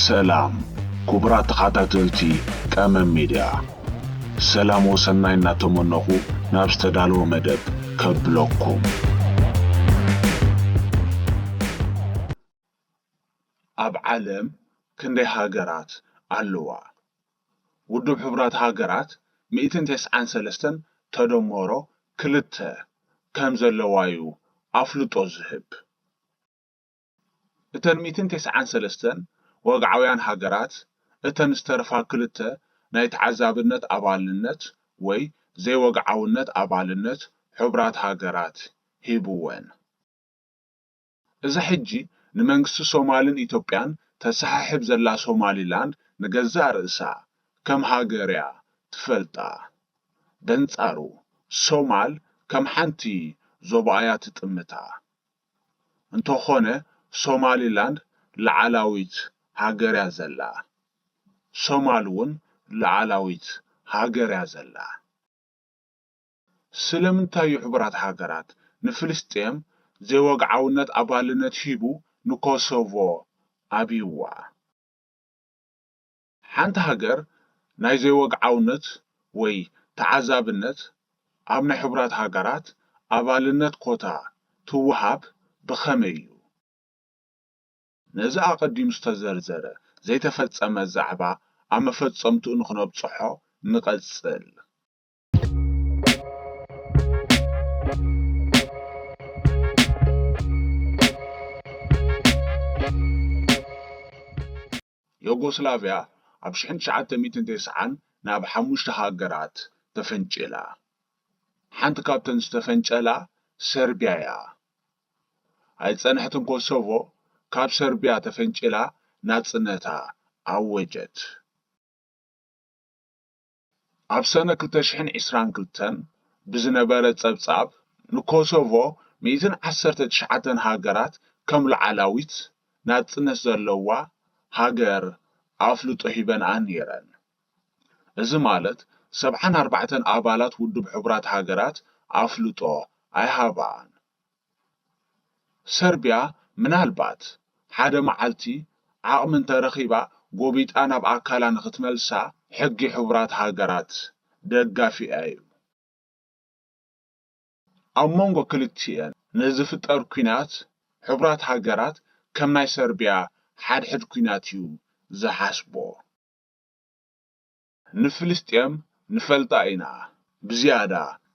ሰላም ክቡራት ተኸታተልቲ ቀመም ሚድያ፣ ሰላም ወሰናይ እናተመነኹ ናብ ዝተዳለወ መደብ ከብለኩም። ኣብ ዓለም ክንደይ ሃገራት ኣለዋ? ውድብ ሕቡራት ሃገራት ሚእትን ተስዓን ሰለስተን ተደመሮ ክልተ ከም ዘለዋ እዩ ኣፍልጦ ዝህብ። እተን ሚእትን ተስዓን ሰለስተን ወግዓውያን ሃገራት፣ እተን ዝተረፋ ክልተ ናይ ተዓዛብነት ኣባልነት ወይ ዘይወግዓውነት ኣባልነት ሕቡራት ሃገራት ሂብወን። እዛ ሕጂ ንመንግስቲ ሶማልን ኢትዮጵያን ተሰሓሕብ ዘላ ሶማሊላንድ ንገዛእ ርእሳ ከም ሃገር እያ ትፈልጣ። በንጻሩ ሶማል ከም ሓንቲ ዞባ እያ ትጥምታ። እንተኾነ ሶማሊላንድ ላዕላዊት ሃገር እያ ዘላ። ሶማል እውን ላዕላዊት ሃገር እያ ዘላ። ስለምንታይ እዩ ሕቡራት ሃገራት ንፍልስጤም ዘይወግዓውነት ኣባልነት ሂቡ ንኮሶቮ ኣብይዋ? ሓንቲ ሃገር ናይ ዘይወግዓውነት ወይ ተዓዛብነት ኣብ ናይ ሕቡራት ሃገራት ኣባልነት ኮታ ትወሃብ ብኸመይ እዩ? ነዚ ኣቐዲሙ ዝተዘርዘረ ዘይተፈጸመ ዛዕባ ኣብ መፈጸምትኡ ንኽነብጽሖ ንቐጽል። ዮጎስላቭያ ኣብ ሽሕን ትሽዓተ ሚእትን ተስዓን ናብ ሓሙሽተ ሃገራት ተፈንጭላ። ሓንቲ ካብተን ዝተፈንጨላ ሰርቢያ እያ። ኣይጸንሐትን ኮሶቮ ካብ ሰርቢያ ተፈንጭላ ናጽነታ ኣወጀት። ኣብ ሰነ ክልተ ሽሕን ዕስራን ክልተን ብዝነበረ ጸብጻብ ንኮሶቮ ሚእትን ዓሰርተ ትሽዓተን ሃገራት ከም ሉዓላዊት ናጽነት ዘለዋ ሃገር ኣፍልጦ ሂበንኣ ነይረን። እዚ ማለት ሰብዓን ኣርባዕተን ኣባላት ውድብ ሕቡራት ሃገራት ኣፍልጦ ኣይሃባን። ሰርቢያ ምናልባት ሓደ መዓልቲ ዓቕሚ እንተረኺባ ጎቢጣ ናብ ኣካላ ንኽትመልሳ ሕጊ ሕቡራት ሃገራት ደጋፊኣ እዩ። ኣብ መንጎ ክልቲኤን ንዝፍጠር ኲናት ሕቡራት ሃገራት ከም ናይ ሰርቢያ ሓድሕድ ኲናት እዩ ዝሓስቦ። ንፍልስጤም ንፈልጣ ኢና፣ ብዝያዳ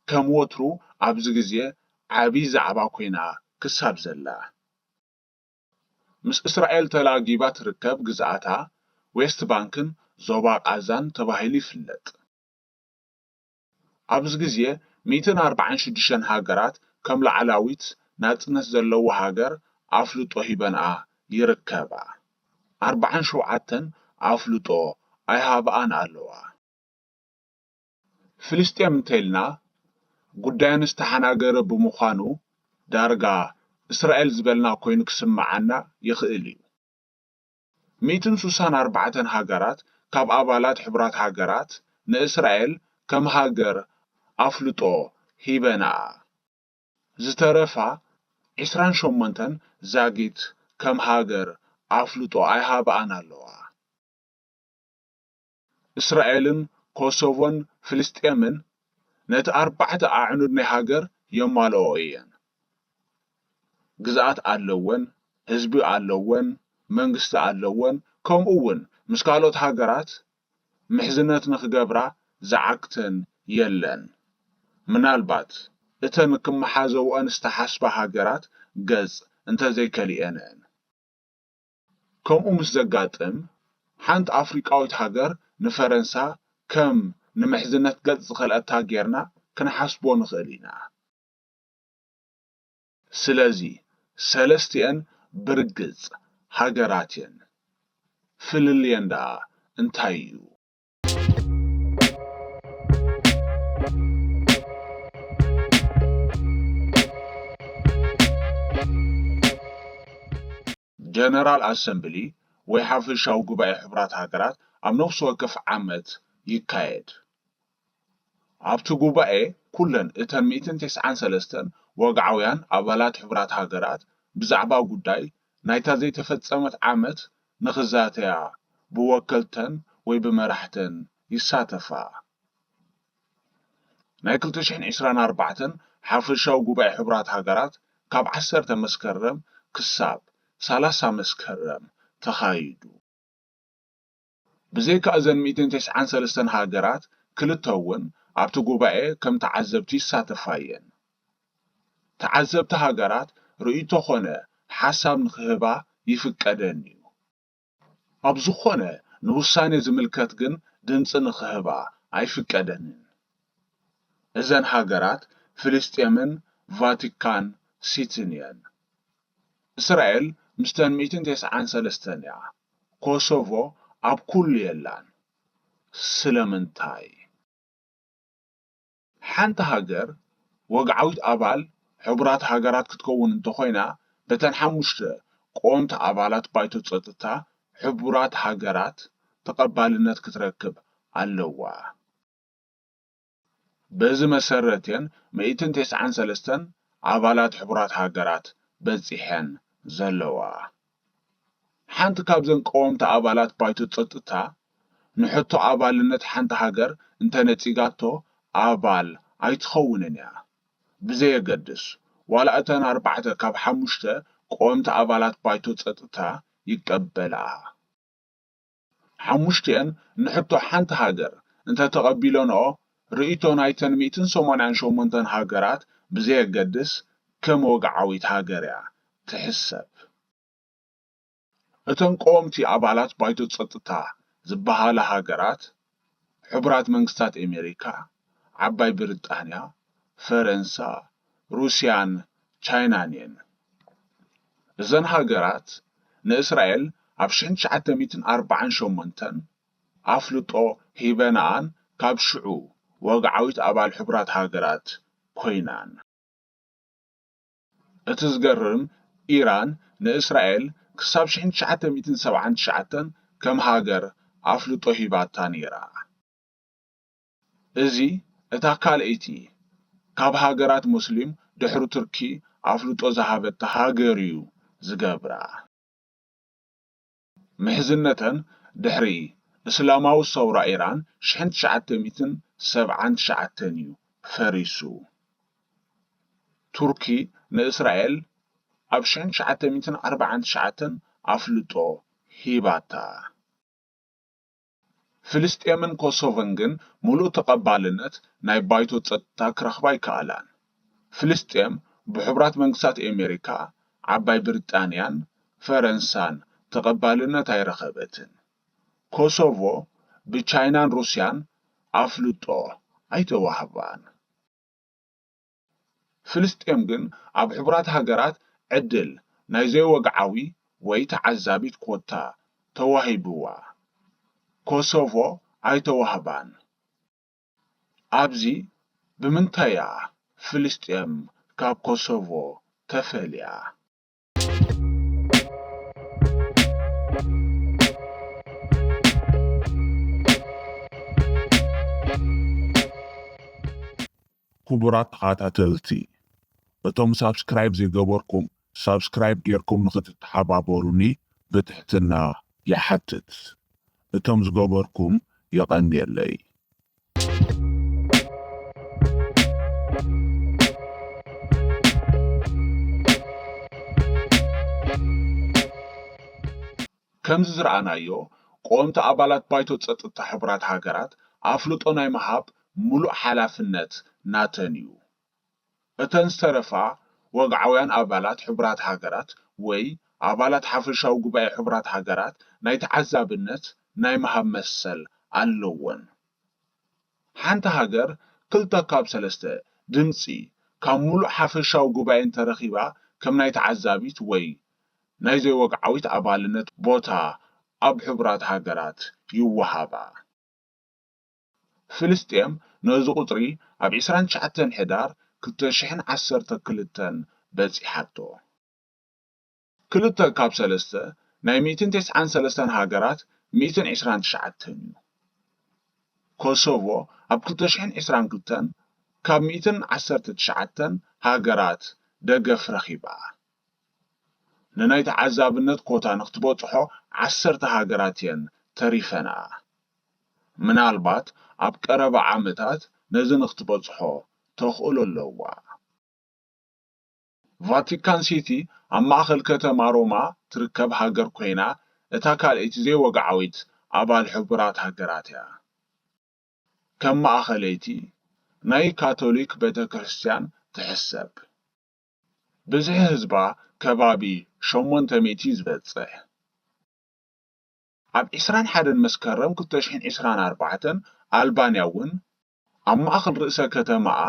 ከም ወትሩ ኣብዚ ግዜ ዓቢ ዛዕባ ኮይና ክሳብ ዘላ። ምስ እስራኤል ተላጊባ ትርከብ ግዝኣታ ዌስት ባንክን ዞባ ቃዛን ተባሂሉ ይፍለጥ። ኣብዚ ግዜ ሚእትን ኣርባዓን ሽዱሽተን ሃገራት ከም ላዕላዊት ናጽነት ዘለዎ ሃገር ኣፍልጦ ሂበንኣ ይርከባ። ኣርባዓን ሸውዓተን ኣፍልጦ ኣይሃብኣን ኣለዋ። ፍልስጤም እንተኢልና ጉዳየን ዝተሓናገረ ብምዃኑ ዳርጋ እስራኤል ዝበልና ኮይኑ ክስምዓና ይኽእል እዩ። ሚእትን ስሳን ኣርባዕተን ሃገራት ካብ ኣባላት ሕቡራት ሃገራት ንእስራኤል ከም ሃገር ኣፍልጦ ሂበንኣ። ዝተረፋ ዕስራን ሸሞንተን ዛጊት ከም ሃገር ኣፍልጦ ኣይሃብኣን ኣለዋ። እስራኤልን ኮሶቮን ፍልስጤምን ነቲ ኣርባዕተ ኣዕኑድ ናይ ሃገር የማልኦ እየን። ግዝኣት ኣለወን፣ ህዝቢ ኣለወን፣ መንግስቲ ኣለወን፣ ከምኡ እውን ምስ ካልኦት ሃገራት ምሕዝነት ንኽገብራ ዝዓግተን የለን። ምናልባት እተን ክመሓዘውኦን ዝተሓስባ ሃገራት ገጽ እንተዘይከልኤነን። ከምኡ ምስ ዘጋጥም፣ ሓንቲ ኣፍሪቃዊት ሃገር ንፈረንሳ ከም ንምሕዝነት ገጽ ዝኸልኣታ ጌርና ክንሓስቦ ንኽእል ኢና። ስለዚ ሰለስቲኤን ብርግጽ ሃገራት እየን። ፍልልየን ደኣ እንታይ እዩ? ጀነራል ኣሰምብሊ ወይ ሓፈሻዊ ጉባኤ ሕቡራት ሃገራት ኣብ ነፍሲ ወከፍ ዓመት ይካየድ። ኣብቲ ጉባኤ ኩለን እተን ሚእትን ተስዓን ሰለስተን ወግዓውያን ኣባላት ሕቡራት ሃገራት ብዛዕባ ጉዳይ ናይታ ዘይተፈጸመት ዓመት ንኽዛተያ ብወከልተን ወይ ብመራሕተን ይሳተፋ። ናይ ክልተ ሽሕን ዕስራን ኣርባዕተን ሓፈሻዊ ጉባኤ ሕቡራት ሃገራት ካብ ዓሰርተ መስከረም ክሳብ ሰላሳ መስከረም ተኻይዱ። ብዘይካ እዘን ሚእትን ተስዓን ሰለስተን ሃገራት፣ ክልተ እውን ኣብቲ ጉባኤ ከም ተዓዘብቲ ይሳተፋ እየን። ተዓዘብቲ ሃገራት ርእይቶ ኾነ ሓሳብ ንኽህባ ይፍቀደን እዩ። ኣብ ዝኾነ ንውሳኔ ዝምልከት ግን ድምፂ ንኽህባ ኣይፍቀደንን። እዘን ሃገራት ፍልስጤምን ቫቲካን ሲቲን እየን። እስራኤል ምስተን ሚእትን ተስዓን ሰለስተን እያ። ኮሶቮ ኣብ ኩሉ የላን። ስለምንታይ? ሓንቲ ሃገር ወግዓዊት ኣባል ሕቡራት ሃገራት ክትከውን እንተኾይና፣ በተን ሓሙሽተ ቀወምቲ ኣባላት ባይቶ ጸጥታ ሕቡራት ሃገራት ተቐባልነት ክትረክብ ኣለዋ። በዚ መሰረት እየን ሚእትን ተስዓን ሰለስተን ኣባላት ሕቡራት ሃገራት በጺሐን ዘለዋ። ሓንቲ ካብዘን ቀወምቲ ኣባላት ባይቶ ጸጥታ ንሕቶ ኣባልነት ሓንቲ ሃገር እንተነጺጋቶ ኣባል ኣይትኸውንን እያ። ብዘየገድስ፣ ዋላ እተን ኣርባዕተ ካብ ሓሙሽተ ቀወምቲ ኣባላት ባይቶ ጸጥታ ይቀበልኣ። ሓሙሽቲኤን ንሕቶ ሓንቲ ሃገር እንተተቐቢለንኦ፣ ርእይቶ ናይተን ሚእትን ሰማንያን ሸሞንተን ሃገራት ብዘየገድስ ከም ወግዓዊት ሃገር እያ ትሕሰብ። እተን ቀወምቲ ኣባላት ባይቶ ጸጥታ ዝበሃላ ሃገራት፣ ሕቡራት መንግስታት ኣሜሪካ፣ ዓባይ ብሪጣንያ፣ ፈረንሳ፣ ሩስያን ቻይናን እየን። እዘን ሃገራት ንእስራኤል ኣብ ሽሕን ትሽዓተ ሚእትን ኣርባዓን ሸሞንተን ኣፍልጦ ሂበንኣን ካብ ሽዑ ወግዓዊት ኣባል ሕቡራት ሃገራት ኮይናን። እቲ ዝገርም፣ ኢራን ንእስራኤል ክሳብ ሽሕን ትሽዓተ ሚእትን ሰብዓን ትሽዓተን ከም ሃገር ኣፍልጦ ሂባታ ነይራ። እዚ እታ ካልኣይቲ ካብ ሃገራት ሙስሊም ድሕሪ ቱርኪ ኣፍልጦ ዝሃበታ ሃገር እዩ ዝገብራ። ምሕዝነተን ድሕሪ እስላማዊ ሰውራ ኢራን ሽሕን ትሽዓተ ሚእትን ሰብዓን ትሽዓተን እዩ ፈሪሱ። ቱርኪ ንእስራኤል ኣብ ሽሕን ትሽዓተ ሚእትን ኣርባዓን ትሽዓተን ኣፍልጦ ሂባታ። ፍልስጤምን ኮሶቮን ግን ምሉእ ተቐባልነት ናይ ባይቶ ጸጥታ ክረኽባ ኣይከኣላን። ፍልስጤም ብሕቡራት መንግስታት ኣሜሪካ፣ ዓባይ ብሪጣንያን ፈረንሳን ተቐባልነት ኣይረኸበትን። ኮሶቮ ብቻይናን ሩስያን ኣፍልጦ ኣይተዋህባን። ፍልስጤም ግን ኣብ ሕቡራት ሃገራት ዕድል ናይ ዘይወግዓዊ ወይ ተዓዛቢት ኮታ ተዋሂብዋ። ኮሶቮ ኣይተዋህባን። ኣብዚ ብምንታይ እያ ፍልስጤም ካብ ኮሶቮ ተፈልያ? ክቡራት ተኸታተልቲ፣ እቶም ሳብስክራይብ ዘይገበርኩም ሳብስክራይብ ጌርኩም ንኽትተሓባበሩኒ ብትሕትና ይሓትት። እቶም ዝገበርኩም የቐንየለይ። ከምዚ ዝረኣናዮ፣ ቀወምቲ ኣባላት ባይቶ ጸጥታ ሕቡራት ሃገራት ኣፍልጦ ናይ ምሃብ ምሉእ ሓላፍነት ናተን እዩ። እተን ዝተረፋ ወግዓውያን ኣባላት ሕቡራት ሃገራት ወይ ኣባላት ሓፈሻዊ ጉባኤ ሕቡራት ሃገራት ናይ ተዓዛብነት ናይ ምሃብ መሰል ኣለወን። ሓንቲ ሃገር ክልተ ካብ ሰለስተ ድምጺ ካብ ምሉእ ሓፈሻዊ ጉባኤ እንተረኺባ፣ ከም ናይ ተዓዛቢት ወይ ናይ ዘይወግዓዊት ኣባልነት ቦታ ኣብ ሕቡራት ሃገራት ይወሃባ። ፍልስጤም ነዚ ቁጽሪ ኣብ ዕስራን ትሽዓተን ሕዳር ክልተ ሽሕን ዓሰርተ ክልተን በጺሓቶ። ክልተ ካብ ሰለስተ ናይ ሚእትን ተስዓን ሰለስተን ሃገራት ሚእትን ዕስራን ትሽዓተን እዩ። ኮሶቮ ኣብ ክልተ ሽሕን ዕስራን ክልተን ካብ ሚእትን ዓሰርተ ትሽዓተን ሃገራት ደገፍ ረኺባ። ንናይ ተዓዛብነት ኮታ ንክትበጽሖ ዓሰርተ ሃገራት እየን ተሪፈንኣ። ምናልባት ኣብ ቀረባ ዓመታት ነዚ ንክትበጽሖ ተኽእሎ ኣለዋ። ቫቲካን ሲቲ ኣብ ማእከል ከተማ ሮማ ትርከብ ሃገር ኮይና፣ እታ ካልኣይቲ ዘይወግዓዊት ኣባል ሕቡራት ሃገራት እያ። ከም ማእከለይቲ ናይ ካቶሊክ ቤተ ክርስቲያን ትሕሰብ። ብዝሒ ህዝባ ከባቢ ሸሞንተ ሚእቲ ዝበጽሕ። ኣብ ዕስራን ሓደን መስከረም ክልተ ሽሕን ዕስራን ኣርባዕተን ኣልባንያ እውን ኣብ ማእከል ርእሰ ከተማኣ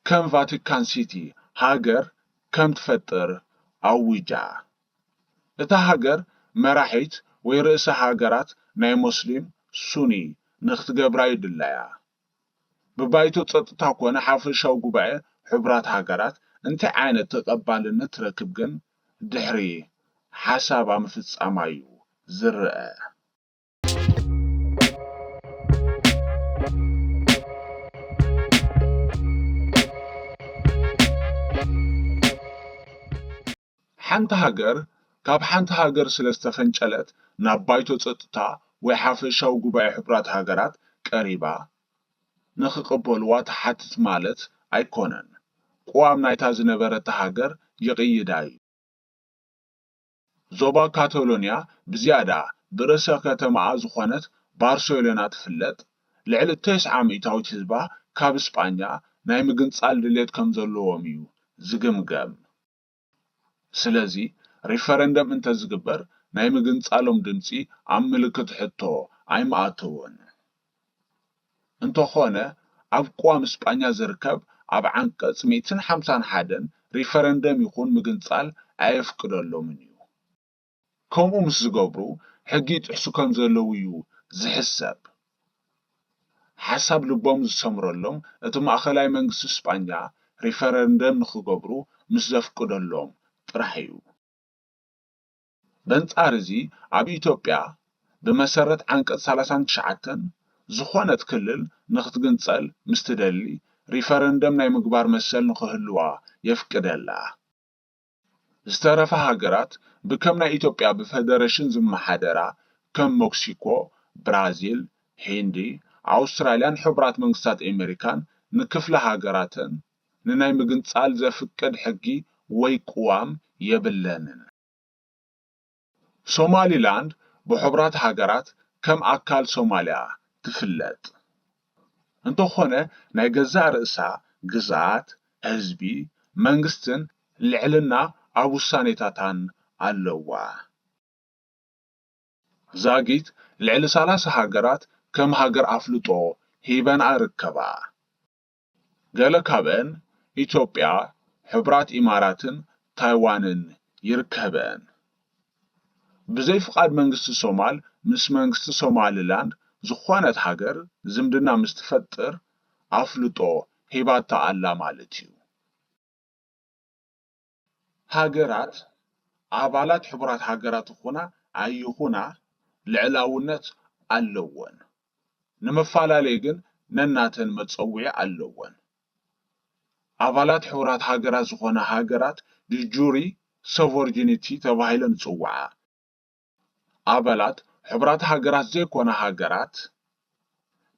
ከም ቫቲካን ሲቲ ሃገር ከም ትፈጥር ኣዊጃ። እታ ሃገር መራሒት ወይ ርእሰ ሃገራት ናይ ሞስሊም ሱኒ ንክትገብራ ይድለያ። ብባይቶ ጸጥታ ኮነ ሓፈሻዊ ጉባኤ ሕቡራት ሃገራት እንታይ ዓይነት ተቐባልነት ትረክብ ግን ድሕሪ ሓሳባ ምፍጻማ እዩ ዝረኣ። ሓንቲ ሃገር ካብ ሓንቲ ሃገር ስለ ዝተፈንጨለት ናብ ባይቶ ጸጥታ ወይ ሓፈሻዊ ጉባኤ ሕቡራት ሃገራት ቀሪባ ንኽቕበልዋ ትሓትት ማለት ኣይኮነን። ቅዋም ናይታ ዝነበረታ ሃገር ይቕይዳ እዩ። ዞባ ካታሎንያ ብዝያዳ ብርእሰ ከተማኣ ዝኾነት ባርሴሎና ትፍለጥ። ልዕሊ ተስዓ ሚእታዊት ህዝባ ካብ ስጳኛ ናይ ምግንጻል ድሌት ከም ዘለዎም እዩ ዝግምገም። ስለዚ ሪፈረንደም እንተዝግበር ናይ ምግንጻሎም ድምጺ ኣብ ምልክት ሕቶ ኣይምኣተወን። እንተኾነ ኣብ ቅዋም ስጳኛ ዝርከብ ኣብ ዓንቀጽ ሚእትን ሓምሳን ሓደን ሪፈረንደም ይኹን ምግንጻል ኣየፍቅደሎምን እዩ። ከምኡ ምስ ዝገብሩ ሕጊ ይጥሕሱ ከም ዘለዉ እዩ ዝሕሰብ። ሓሳብ ልቦም ዝሰምረሎም እቲ ማእኸላይ መንግስቲ ስጳኛ ሪፈረንደም ንኽገብሩ ምስ ዘፍቅደሎም ጥራሕ እዩ። በንጻር እዚ ኣብ ኢትዮጵያ ብመሰረት ዓንቀጽ ሰላሳን ትሽዓተን ዝኾነት ክልል ንኽትግንጸል ምስ ትደሊ ሪፈረንደም ናይ ምግባር መሰል ንኽህልዋ የፍቅደላ። ዝተረፋ ሃገራት ብከም ናይ ኢትዮጵያ ብፈደረሽን ዝመሓደራ ከም ሞክሲኮ፣ ብራዚል፣ ሂንዲ፣ ኣውስትራልያን ሕቡራት መንግስታት ኤመሪካን ንክፍለ ሃገራተን ንናይ ምግንጻል ዘፍቅድ ሕጊ ወይ ቅዋም የብለንን። ሶማሊላንድ ብሕቡራት ሃገራት ከም ኣካል ሶማልያ ትፍለጥ። እንተኾነ ናይ ገዛእ ርእሳ ግዝኣት፣ ህዝቢ፣ መንግስትን ልዕልና ኣብ ውሳኔታታን ኣለዋ። ዛጊት ልዕሊ ሰላሳ ሃገራት ከም ሃገር ኣፍልጦ ሂበንኣ ርከባ። ገለ ካብአን ኢትዮጵያ፣ ሕቡራት ኢማራትን ታይዋንን ይርከበን። ብዘይ ፍቓድ መንግስቲ ሶማል ምስ መንግስቲ ሶማሊላንድ ዝኾነት ሃገር ዝምድና ምስ ትፈጥር ኣፍልጦ ሂባታ ኣላ ማለት እዩ። ሃገራት ኣባላት ሕቡራት ሃገራት ይኹና ኣይኹና ልዕላውነት ኣለወን። ንምፈላለይ ግን ነናተን መጸውዒ ኣለወን። ኣባላት ሕቡራት ሃገራት ዝኾና ሃገራት ዲጁሪ ሶቨርጂኒቲ ተባሂለን ይጽውዓ። ኣባላት ሕቡራት ሃገራት ዘይኮና ሃገራት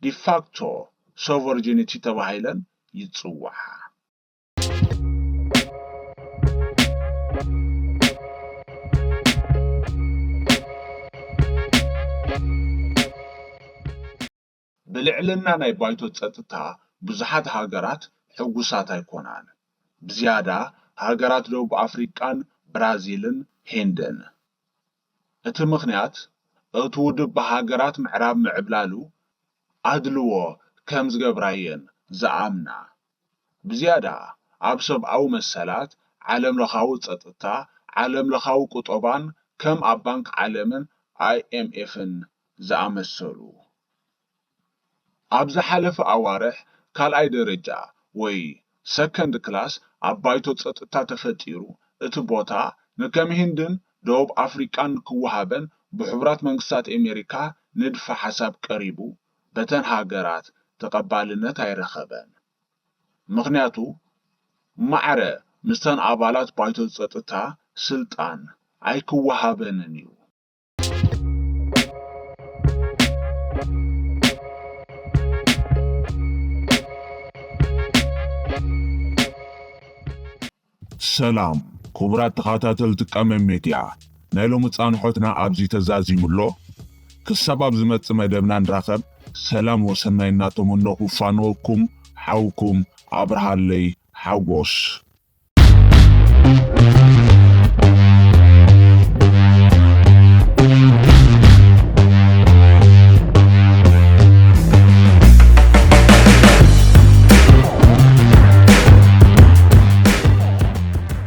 ዲፋክቶ ሶቨርጂኒቲ ተባሂለን ይጽውዓ። ብልዕልና ናይ ባይቶ ጸጥታ ብዙሓት ሃገራት ሕጉሳት ኣይኮናን። ብዝያዳ ሃገራት ደቡብ ኣፍሪቃን ብራዚልን ሂንድን። እቲ ምኽንያት፣ እቲ ውድብ ብሃገራት ምዕራብ ምዕብላሉ ኣድልዎ ከም ዝገብራ እየን ዝኣምና። ብዝያዳ ኣብ ሰብኣዊ መሰላት፣ ዓለም ለኻዊ ጸጥታ፣ ዓለም ለኻዊ ቁጠባን ከም ኣብ ባንክ ዓለምን ኣይኤምኤፍን ዝኣመሰሉ። ኣብ ዝሓለፈ ኣዋርሕ ካልኣይ ደረጃ ወይ ሰከንድ ክላስ ኣብ ባይቶ ጸጥታ ተፈጢሩ፣ እቲ ቦታ ንከም ሂንድን ደቡብ ኣፍሪቃን ክወሃበን ብሕቡራት መንግስታት ኣሜሪካ ንድፈ ሓሳብ ቀሪቡ፣ በተን ሃገራት ተቐባልነት ኣይረኸበን። ምኽንያቱ፣ ማዕረ ምስተን ኣባላት ባይቶ ጸጥታ ስልጣን ኣይክወሃበንን እዩ። ሰላም ክቡራት ተኸታተልቲ ቀመም ሜድያ፣ ናይ ሎሚ ጻንሖትና ኣብዚ ተዛዚሙ ኣሎ። ክሳብ ኣብ ዝመጽእ መደብና ንራኸብ፣ ሰላም ወሰናይ እናተመነኹ ፋነወኩም ሓውኩም ኣብርሃለይ ሓጎስ።